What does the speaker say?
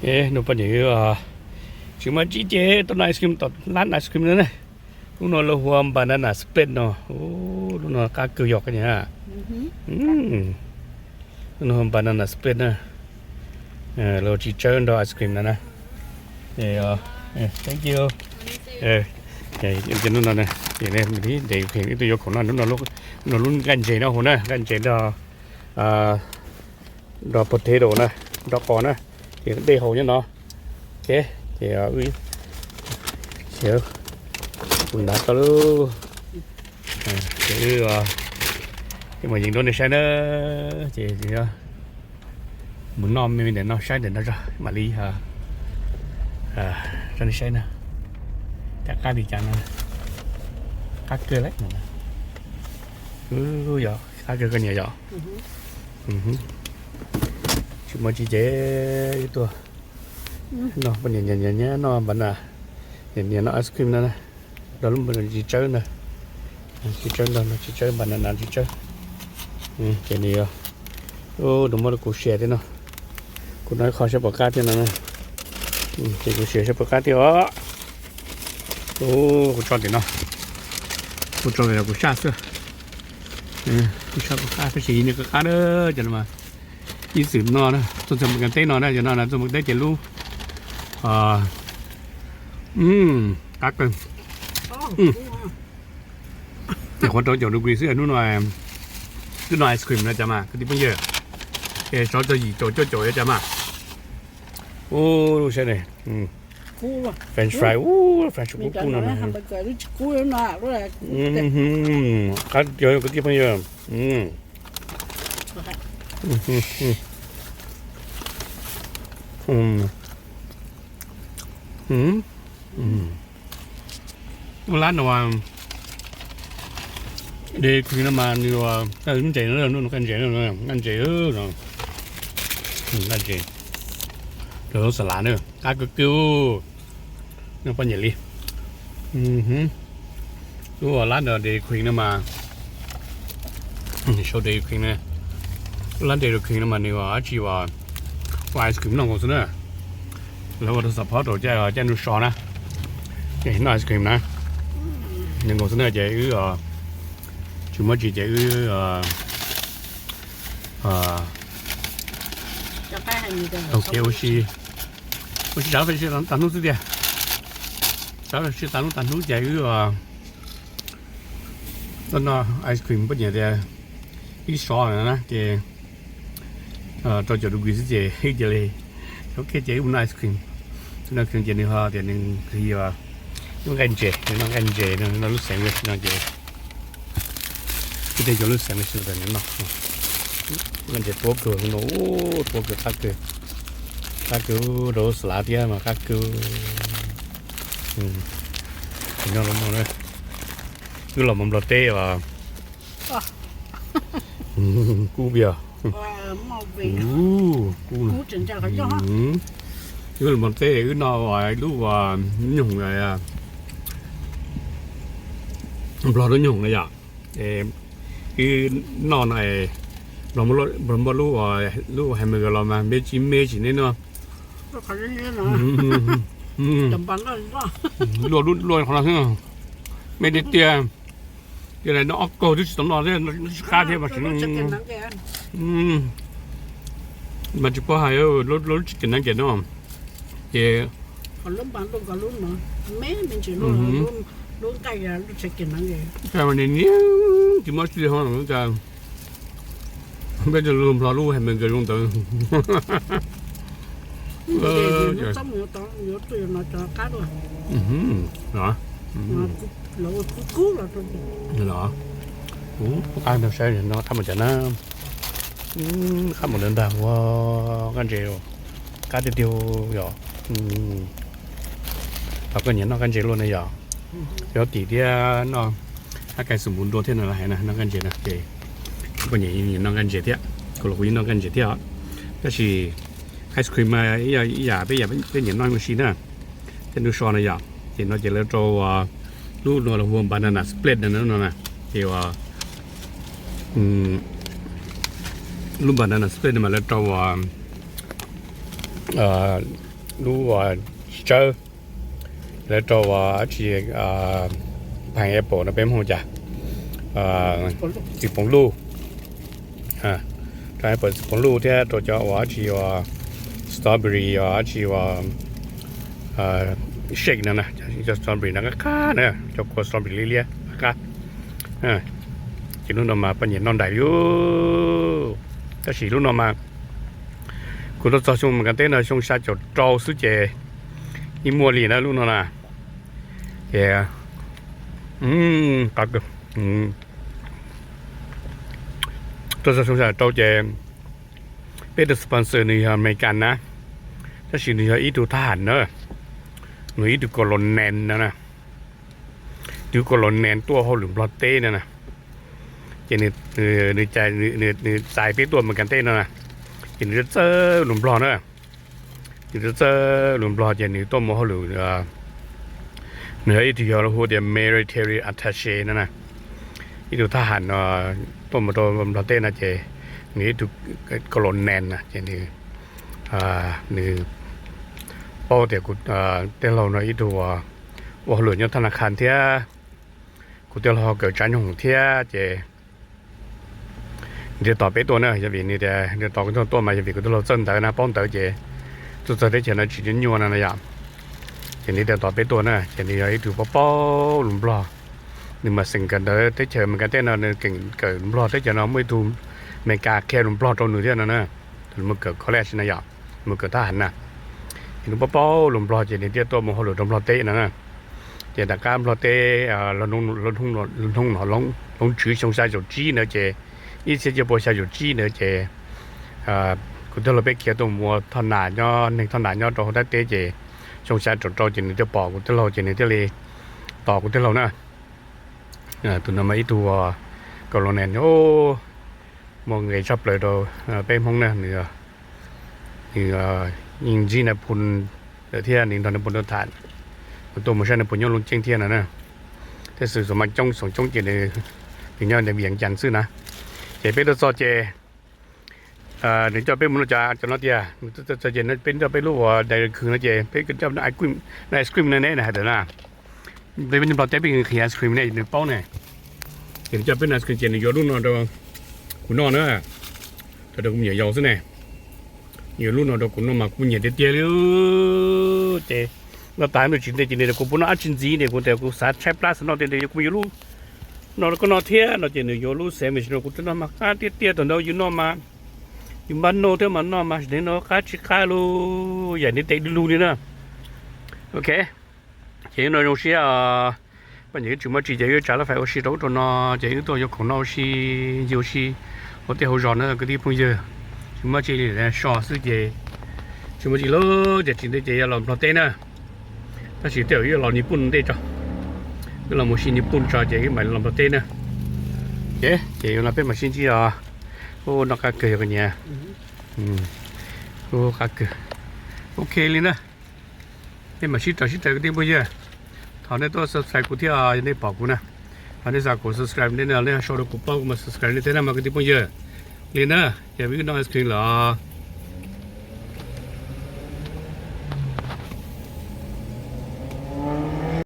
Nub poj niam wb tsis muaj tsis ces tuaj noj ice cream tom lab ice cream no ne. Lub no lawv hu ua banana split no. Lub no qab kawg yog qab niag. Lub no banana split na. Lawv tsis tsawb nrog ice cream no na. Thank you. Ces lub no na, ces ntev ib tug yuav khoom no, lub no lub nqaij ntses no hauv na, nqaij ntses nrog nrog potato na, nrog qos na, ces dej haus nyob no. Ok, ces wb, ces kuv ntav tau lub, ces wb, ces mus yees rau nej saib na, ces mus noj me me ntawm no saib ntawm no tso mam li rau nej saib na, cas qab li cas no, qab kawg lawm. Yog qab kawg koj niam yom. Tsis muaj tsis ces tuaj noj, poj niam nyiam nyiam noj banana, nyiam nyiam noj ice cream no na, nrog lub tsis tsawb ntag, tsis tsawb ntag no, tsis tsawb banana tsis tsawb. Ces nws yog, nws muab rau kuv sia thiab no, kuv noj ib qho saib puas qab thiab no na. Ces kuv sia saib puas qab thiab os. Kuv tso ntawm no, kuv tso ntawm no kuv saj xwb. Kuv saj kuv qab tab sis nws qab qab na, cov no mas ib txwm no na, tuaj txog Mes Kas teb no na, cov no na tuaj Mes Kas teb ces lub qab kawg. Nyuam qhuav rau caum degree xwb hnub no, twb noj ice cream no cas mas kwv tij phooj ywg, es sov txog yim caum cuaj caum yuav cas mas. Ub, saib ne, French fry, ub, French kub kub no na. Qab tiag kwv tij phooj ywg. Lab no, de khuv no mas nws ua ntses no, nqaij ntses, nqaij ntses, nqaij ntses, rau lub xas lav na, qab kawg kawg, noj poj niam li. Lub lab no de khuv no mas, sau de khuv na, lub lab de khuv no mas nws ua dab tsi ua, ua ice cream noj nkaus xwb na. Lawv ua rau support rau caij ntuj so na, ces noj ice cream na, noj nkaus xwb na ces wb tsis muaj tsis ces wb ua si, ua si tsav si tas hnub xwb tiag, tsav si tas hnub tas hnub ces wb tuaj noj ice cream poj niam tias ib so na ces rau caum degree xwb ces ib cia li, ok ces wb mus noj ice cream, noj ice cream ces nws ho tias nws yog noj nqaij ntses, nws noj nqaij ntses no, noj lub sandwich no ces wb thiaj cov lub sandwich no, nqaij ntses tuab kawg no, tuab kawg qab kawg, qab kawg rau lub xas lav thiab mas qab kawg. Noj los no, wb los mus Nplog teb os. Kub vias, kub, wb los mus teb wb noj lub nyoog, Nplog lub nyoog na yom. Wb noj no, Nplog muab lub, lub hamburger los mas me tsis me tsis neb no, luaj qhov no xwb, me tiag tiag. Yog li no ob kaug twb tsis tau noj thiab, tsis qab thiab mas tsis, mas tsis paub hais, lub chicken nugget no ces niaj niaj tsis muaj tsis ho cas, peb cov lus Nplog lub hamburger zoo ntawd. Los, qab ntag, saib no qab mus cas na. Qab mus lawm ntag, ua nqaij ntses, qab tiag tiag yom. Los koj nyiam noj nqaij ntses luaj ne yom. Yog tim thiab noj, hab kais xum npum nrua thiab no los hais na, noj nqaij ntses na ces koj nyiam noj nqaij ntses thiab, kuv los kuv yeej noj nqaij ntses thiab os. Tab sis ice cream mas ib yam peb, peb nyiam noj ua si na, tej ntu so na yom. Ces no ces lawv rau lub no lawv hu ua banana split no na, ces lub banana split no mas lawv rau ua lub tsis tsawb, lawv rau ua dab tsi, pineapple no peb Hmoob cas, txiv poom luj, rau pineapple txiv poom luj thiab rau cov ua dab tsi ua strawberry ua dab tsi ua shake no na, cov strawberry no qab qab na, cov kua strawberry liab liab qab qab. Ces lub no mas poj niam noj nraim li. Tab sis lub no mas kuv tuaj txog xyoo mas kav teb no xyoo xya caum rau xwb ces yeej muaj li na lub no na. Ces qab kawg. Tuaj txog xyoo xya caum rau ces peb tus sponsor nws yog Amelikas na, tab sis nws yog ib tug thab ham na, nws ib tug colonel no na, tug colonel tuaj hauj lwm Nplog teb no na. Ces nws txais peb tuaj Amelikas teb no na, ces nws txawj lus Nplog na. Nws txawj lus Nplog ces nws tuaj mus hauj lwm, nws yog ib tug yog hu tias military attaché no na, ib tug thab ham no tuaj mus rau Nplog teb no ces nws ib tug colonel na ces nws, nws paub tias kuv tij laug no ib tug ua hauj lwm nyob thab na kha thiab, kuv tij laug ho kawm tsav nyoob hoom thiab ces nws thiaj tos peb tuaj na, yog vim nws tias nws tos kuv tij laug tuaj mas yog vim kuv tij laug txawj ntawv na, paub ntawv ces tuaj txog teb chaws no tsis nyuaj nyuaj no na yom. Ces nws thiaj tos peb tuaj na, ces nws yog ib tug paub paub lus Nplog, nws mas xeem kawm ntawv teb chaws Amelikas teb no, nws keem kawm Nplog teb chaws no, muaj ib tug Amelikas qhia lus Nplog rau nws thiab no na, tus mus kawm college na yom, mus kawm thab ham na. Ces nws paub paub lus Nplog ces nws thiaj tuaj mus hauj lwm rau Nplog teb no na. Ces tom qab Nplog teb los hnub no, hloov tswv xyoo xya caum tsib ntawd ces, ib txhiab cuaj pua xya caum tsib ntawd ces kuv tij laug peb khiav tuaj mus ua thoj nam nyob, neeg thoj nam nyob rau hauv Thaib teb ces xyoo xya caum rau ces nws thiaj pom kuv tij laug ces nws thiaj li tos kuv tij laug na. Tus no mas ib tug colonel nyob muaj nqis tshaj plaws rau peb Hmoob na, nws yeej ntsib nais phoo lawm thiab nws nrog nais phoo tham, nws tuaj mus saib nais phoo nyob Looj Ceeb thiab no na. Thiab xwm xuas mas coob xoom coob ces nws nyob ntawm Vias Cas xwb na. Ces peb tuaj txog ces nws coj peb mus noj cov cov no tiag, nws tuaj txog ces peb nrog peb lub uas dais khwv no ces peb noj ice cream no ne, nws hais tias na, peb Nplog teb peb nqhis ice cream ne, nws paub ne. Ces nws coj peb noj ice cream ces nws yuav lub no rau kuv noj na, rau kuv me nyuam yaus xwb ne. Yuav lub no rau kuv noj mas kuv nyiam tiag tiag li. Ces noj tas nws tsis ntej ces nws tias kuv puas noj dab tsi ntxiv ne, kuv tias kuv xav tshaib plab xav noj tiag tiag, kuv yuav lub no rau koj noj thiab no ces nws yuav lub sandwich no kuv thiaj noj mas qab tiag tiag. Thaum ntawd yus noj mas yus npaj noj thiab mas noj mas sim neej no qab tsis qab lub yam ntev ntev du lug li na. Ok, ces no zoo siab poj niam wb tsis muaj tsis ces wb tsav laj fais ua si rau ub rau no, ces wb tuaj yuav khoom noj ua si, ncig ua si hauv tej hauv zos na kwv tij phooj ywg. Tsis muaj tsis li so xwb ces tsis muaj tsis lawm ces tsis ntej ces yuav los Nplog teb na. Tab sis tej zaum yuav los Nyij Pooj ntej tso, wb los mus si Nyij Pooj tso ces wb mam los Nplog teb na. Ces ces yuav no peb mam sib ntsib os. Ub, noj qab kawg yog koj niam. Ub, qab kawg. Ok li na. Peb mam sib raws sib raws kwv tij phooj ywg. Thov nej tuaj subscribe kuv thiab yog nej pom kuv na. Thov nej xa kuv subscribe, nej nej sau rau kuv paub kuv mam subscribe nej thiab na mas kwv tij phooj ywg. Li na, yog wb noj ice cream lawm.